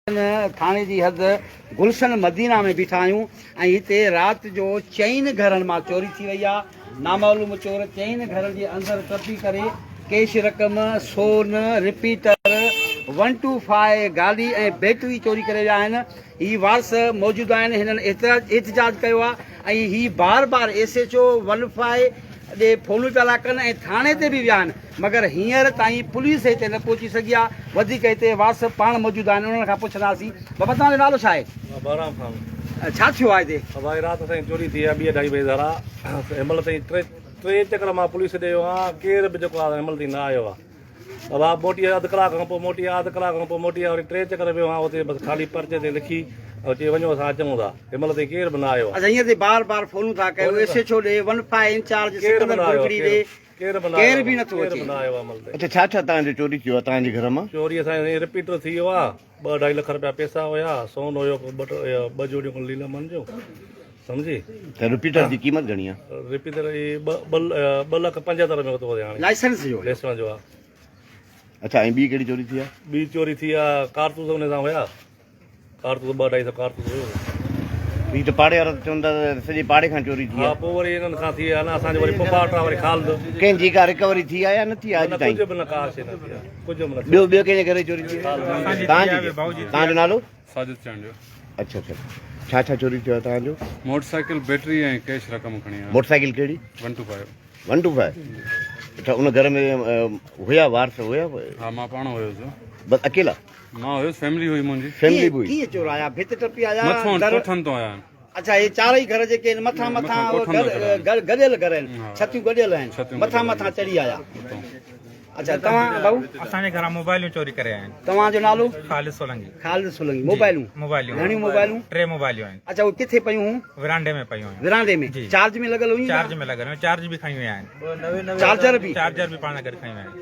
ٿاڻي جي حد گلشن مدينه ۾ بيٺا آهيون ۽ هتي رات جو چئن گهرن مان چوري ٿي وئي آهي، نامعلوم چور چئن گهرن جي اندر ٽپي ڪري ڪيش رقم، سون، رپيٽر، ون ٽو فائي گاڏي ۽ بيٽري چوري ڪري ويا آهن، هي وارث موجود آهن هنن احتجاج ڪيو آهي ۽ هي بار بار S H O one five ڏي فونون پيا لا ڪن ۽ ٿاڻي تي به ويا آهن. مگر هينئر تائين پوليس هتي نه پهچي سگهي آهي، وڌيڪ هتي وارث پاڻ موجود آهن انهن کان پڇنداسين. بابا توهان جو نالو ڇا آهي؟ بهرام خان. ڇا ٿيو آهي هتي؟ بابا رات سائين چوري ٿي آهي ٻي اڍائي بجي ڌارا هن مهل تائين ٽي ٽي چڪر مان پوليس ڏي ويو آهيان ڪير به جيڪو آهي هن مهل تائين نه آيو آهي بابا موٽي آيو اڌ ڪلاڪ کان پوء موٽي آيو اڌ ڪلاڪ کان پوء موٽي آيو وري ٽي چڪر ويو آهيان اتي بس خالي پرچي تي لکي ۽ چي وڃو اسان اچون ٿا هن مهل تائين ڪير به نه آيو آهي. اڇا هينئر تائين بار بار فونون ٿا ڪيو ايس ايڇ او ڏي ون فائي انچارج ڪير به سڪندر نه آيو گرگڙي ڏي ڪير به ڪير به نٿو اچي. اڇا ڇا ڇا توهان جو چوري ٿيو آهي توهان جي گهر مان؟ چوري اسان جو سائين رپيٽر ٿي ويو آهي ٻه اڍائي لک رپيا پيسا هيا سون هيو ڪو ٻه ٽي ٻه جوڙيون کن ليلمن جون سمجهي. ته رپيٽر جي قيمت گهڻي آهي؟ رپيٽر هي ٻه ٻه ٻه لک 75 ۾ ورتو هاڻي لائسنس جو لائسنس جو آهي. اڇا ۽ ٻي ڪهڙي چوري ٿي آهي؟ ٻي چوري ٿي آهي ڪارتوس ان سان هيا. ڪارتوس ٻه اڍائي سو ڪارتوس هيو. هي ته پاڙي وارا ته چون ٿا ته سڄي پاڙي کان چوري ٿي آهي. ها پوء وري انهن کان ٿي آهي نه اسان جو وري پڦاٽ آهي وري خالد. ڪنهن جي ڪا رڪوري ٿي آهي يا نه ٿي آهي اڄ تائين؟ نه ڪجهه به نه ڪا شيء نه ٿي آهي ڪجهه به نه ٿيو. ٻيو ٻيو ڪنهن جي گهر جي چوري ٿي آهي؟ توهان جي توهان جو نالو؟ ساجد چانڊيو. اڇا اڇا ڇا ڇا چوري ٿيو آهي توهان جو؟ موٽر سائيڪل بيٽري ۽ ڪيش رقم کڻي آيا. موٽر سائيڪل ڪهڙي؟ 1 ٽو 5. 1 ٽو 5 اڇا ان گهر ۾ هيا وارث هيا؟ ها مان پاڻ هيس. بس اڪيلا؟ مان هيس فيملي هئي منهنجي. فيملي به هئي. ڪيئن چور آيا ڀت ٽپي آيا مٿان در ڪوٺن تون آيا آهن. اڇا هي چارئي گهر جيڪي آهن مٿان مٿان گهر گڏيل گهر آهن ڇتيون گڏيل آهن مٿان مٿان چڙهي آيا اڇا توهان ڀائو. اسان جي گهران موبائلون چوري ڪري آيا آهن. توهان جو نالو؟ خالد سولنگي. خالد سولنگي موبائلون موبائلون گهڻيون موبائلون؟ ٽي موبائليون آهن. اڇا اهي ڪٿي پيون هيون؟ ورانڊي ۾ پيون هيون. ورانڊي ۾ چارج ۾ لڳل هيون؟ چارج ۾ لڳل هيون چارج به کڻي ويا آهن. چارجر به؟ چارجر به پاڻ گڏ کڻي ويا آهن.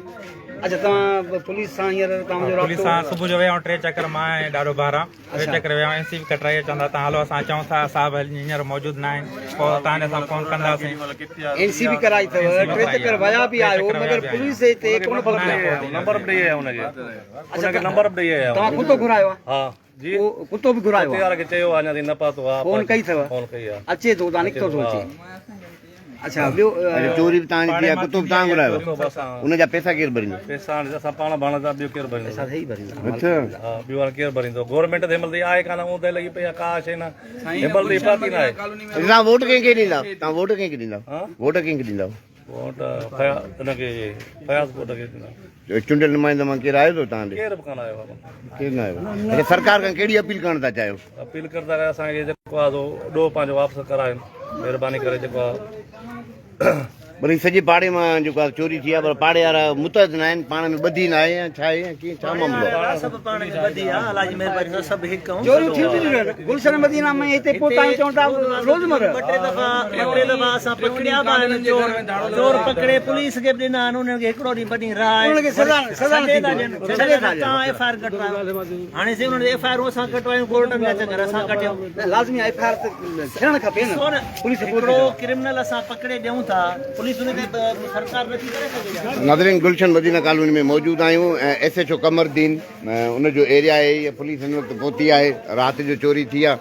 اڇا توهان پوليس سان هينئر توهان جو رابطو؟ پوليس سان صبح جو ويا آهيون ٽي چڪر مان ۽ ڏاڏو بهرام ٽي چڪر ويا آهيون اين سي به ڪٽرائي چون ٿا توهان هلو اسان اچون ٿا صاحب هينئر موجود نه آهن پوء توهان ڏي اسان فون ڪنداسين. اين سي به ڪرائي اٿو ٽي چڪر ويا به آهيو مگر پوليس هتي ڪونه پهتي آهي. نمبر به ڏئي آيا هن کي ان کي نمبر به ڏئي آيا. توهان ڪتو گهرايو آهي؟ ها جي ڪتو به گهرايو آهي. ڪتي واري کي چيو آهي اڃا تائين نه پهتو آهي. فون ڪئي اٿو؟ فون ڪئي آهي. اچي ٿو اتان نڪتو ٿو اچي. اڇا ٻيو اڇا چوري به توهان جي ٿي آهي ڪتو به توهان گهرايو ان جا پئسا ڪير ڀريندو؟ پئسا هاڻي اسان پاڻ ڀرڻا ٿا ٻيو ڪير ڀريندو؟ پئسا ته هي ڀريندا. اڇا ها ٻيو هاڻي ڪير ڀريندو گورنمينٽ ته هن مهل تائين آهي ڪانه اوندهه لڳي پئي آهي ڪا شيء نه هن مهل تائين پهتي نه آهي. توهان ووٽ ڪنهن کي ڏيندا توهان ووٽ ڪنهن کي ڏيندا ووٽ ڪنهن کي ڏيندا؟ ووٽ فياض ان کي فياض ڪوٽ کي ڏيندا. چونڊيل نمائنده مان ڪير آيو اٿو توهان ڏي؟ ڪير به ڪانه آيو آهي. ڪير نه آيو. اڇا سرڪار کان ڪهڙي اپيل ڪرڻ ٿا چاهيو؟ اپيل ڪرڻ ٿا چاهيون اسان کي جيڪو آهي سو ڏوهه پنهنجو واپس ڪرائين مهرباني ڪري جيڪو آهي. پر هي سڄي پاڙي مان جيڪو آهي چوري ٿي آهي پر پاڙي وارا متحد نه آهن پاڻ ۾ ٻڌي نه آهي يا ڇا آهي يا ڪيئن ڇا معاملو آهي؟ سڀ پاڻ ۾ ٻڌي آهي الله جي مهرباني سان سڀ هڪ آهيون. چوريون ٿيون ٿيون رهن گلشن مدينه ۾ هتي پهتا آهيون چون ٿا روزمره. ٻه ٽي دفعا ٻه ٽي دفعا اسان پڪڙيا به آهن چور چور پڪڙي پوليس کي به ڏنا آهن انهن کي هڪڙو ڏينهن ٻه ڏينهن رهائي انهن کي سزا سزا نه ڇڏي ٿا ٿيندي ڏين ڇڏي ٿا ڏين تان ايف I R ڪٽرايو هاڻي سي انهن جي ايف I آرون اسان ڪٽوايون ڪورٽن جا چڪر اسان ڪٽيو. نه لازمي ايف I R ته ٿيڻ کپي نه پوليس هڪڙو ڪرمنل اسان پڪڙي ڏيون ٿا پوليس ان تي سرڪار نٿي ڪري سگهي ڇا؟ ناظرين گلشن مدينه ڪالوني ۾ موجود آهيون ۽ ايس ايڇ او قمر الدين ان جو ايريا آهي هي پوليس هن وقت پهتي آهي رات جو چوري ٿي آهي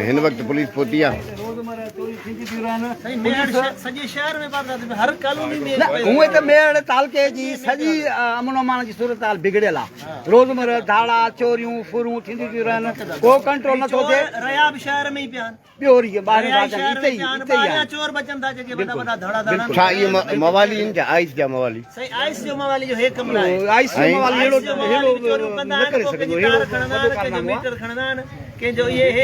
۽ هن وقت پوليس پهتي آهي. روزمره چوري ٿيندي ٿيون رهن سائين ميهڙ سڄي شهر ۾ واردات هر ڪالوني ۾ نه هونئن ته ميهڙ تعلقي جي سڄي امن امان جي صورتحال بگڙيل آهي روزمره ڌاڙا چوريون ڦرون ٿينديون ٿيون رهن ڪو ڪنٽرول نٿو ٿئي. چور رهيا به شهر ۾ ئي پيا آهن. ٻيو وري جيئن ٻاهريون ٿا اچن اتي ئي اتي ئي آهن. چور بچن ٿا جيڪي وڏا وڏا ڌڙا ڌڙا. ڇا اهي موالي آهن ڇا آئيس جا موالي؟ سائين آئيس جو موالي جو هي ڪم نه آهي. آئيس جو موالي اهڙو اهڙو نه ڪري سگهندو اهڙو وڏو ڪارنامو آهي.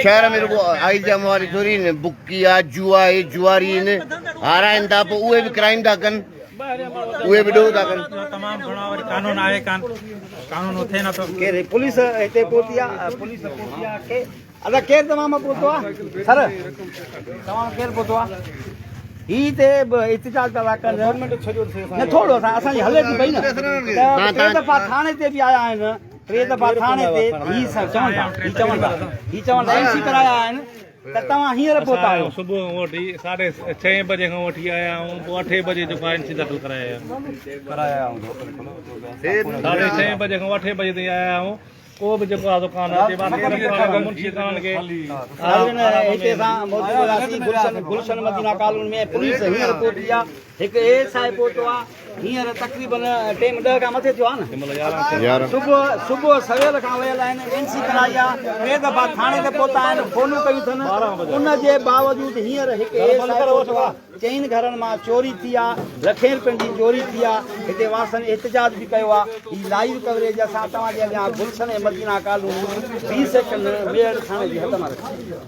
شهر ۾ رڳو آئيس جا موالي ٿوري آهن بڪي آ جوا آهي جواري آهن هارائن ٿا پوء اهي به ڪرائيم ٿا ڪن اهي به ڏوهه ٿا ڪن. تمام گهڻو وري قانون آهي ڪان قانون اٿي نٿو. ڪير پوليس هتي پهتي آ پوليس پهتي آ ڪي ادا ڪير توهان مان پهتو آ سر توهان مان ڪير پهتو آ هي هتي به احتجاج پيا ٿا ڪن نه ٿورو اسان اسان جي هلي ٿي پئي نه ته ٽي دفعا ٿاڻي تي به آيا آهن ٽي دفعا ٿاڻي تي هي سر چون ٿا هي چون ٿا هي چون ٿا اين سي ڪرايا آهن ته توهان هينئر پهتا آهيو. صبح کان وٺي ساڍي ڇهين بجي کان وٺي آيا آهيون پوء اٺين بجي جيڪو آء اين سي داخل ڪرايا آهيون ساڍي ڇهين بجي کان اٺين بجي تائين آيا آهيون. ڪو به جيڪو آ سو ڪانه اچي باقي منشي ڪانه کي. ناظرين هتي اسان موجود هياسين گلشن گلشن مدينه ڪالوني ۾ پوليس هينئر پهتي آ هڪ اي ايس I پهتو آ هينئر تقريبن ٽيم 10 کان مٿي ٿيو آ نه صبح صبح سويل کان ويل آهن اين سي ڪرائي آ ٽي دفعا ٿاڻي تي پهتا آهن فونون ڪيون اٿن ان جي باوجود هينئر هڪ اي ايس I پهتو آ چئن گهرن مان چوري ٿي آ، لکين رپين جي چوري ٿي آ، هتي وارثن احتجاج به ڪيو آ، هي لائيو ڪوريج اسان توهان جي اڳيان Gulshan Madina colony B section Mehar ٿاڻي جي حد مان رکي.